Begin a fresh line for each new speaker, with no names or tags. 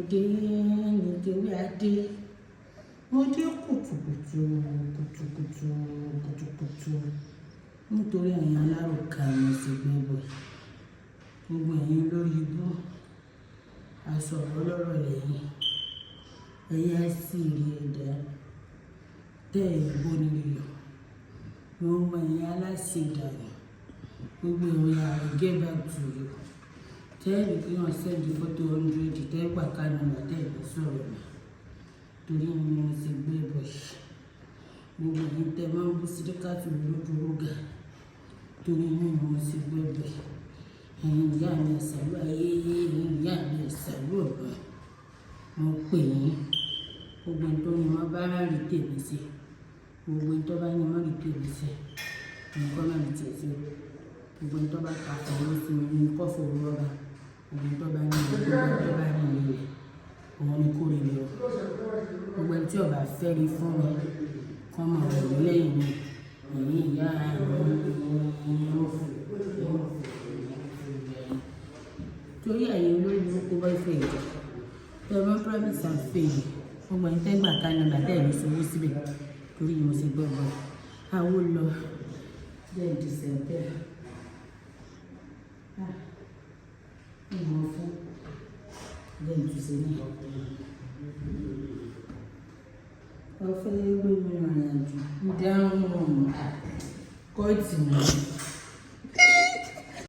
Dé nítorí adé. Mo dé kùtùkùtù kùtùkùtù kùtùkùtù nítorí ẹ̀yin aláròká mi ṣe gbẹ́bọ̀. Gbogbo ẹ̀yin lórí ibú, aṣọ ọlọ́rọ̀ lẹ́yìn. Ẹ̀yin á sì rí ẹ̀dá tẹ́ ẹ̀ bó nílé yọ. Gbogbo ẹ̀yin aláṣẹdànù, gbogbo ẹ̀yin I will get back to you. Tẹ́ ẹ̀ ní kí wọ́n send photo 100, tẹ́ ẹ gbà ká number, tẹ́ ẹ̀ ní sọ̀rọ̀ mi. Torí ni mo ṣe gbẹ́bọ̀ yìí. Gbogbo ẹ̀yin tẹ́ máa ń bú Sídíkàtù lójú rógà. Torí ni mo ṣe gbẹ́bọ̀ yìí. Ẹ̀yin ìyá mi, ẹ̀sàlú ayé, ẹ̀yin ìyá mi, ẹ̀sàlú ọ̀run. Mo pè yín. Gbogbo ẹni tó ní mo bá rí tèmi ṣe. Gbogbo ẹni tó bá ní mo rí tèmi ṣe. Òun kọ́ má rí tiẹ̀ ṣe. Gbogbo ẹni tó bá ta owó sí mi ní kó fowó rọ́bà. Gbogbo ẹni tó bá ní gbogbo ẹni tó bá ní ilé, òun ni kó rí lọ. Gbogbo ẹni tí ó bá fẹ́ rí fún mi, kó máa wò mí lẹ́yìn mi. Ẹ̀yin ìyá mi, mo fò, mo fò, mo fò ẹ̀yin. Torí ẹ̀yin olórí burúkú boyfriend. Tẹ́ ẹ máa promise and fail. Gbogbo ẹ̀yin tẹ́ gbà ká number, tẹ́ ẹ̀ ní sanwó síbẹ̀. Torí ni mo ṣe gbẹ́bọ̀ yìí. Awo lọ. Jẹ́ disappear. Ah, ìmọ̀ fún. Jẹ́ ìtúsẹ̀ náà. Ó fẹ́ gbé mi rìnrìn àjò. Dáhùn. Kóòtù mi.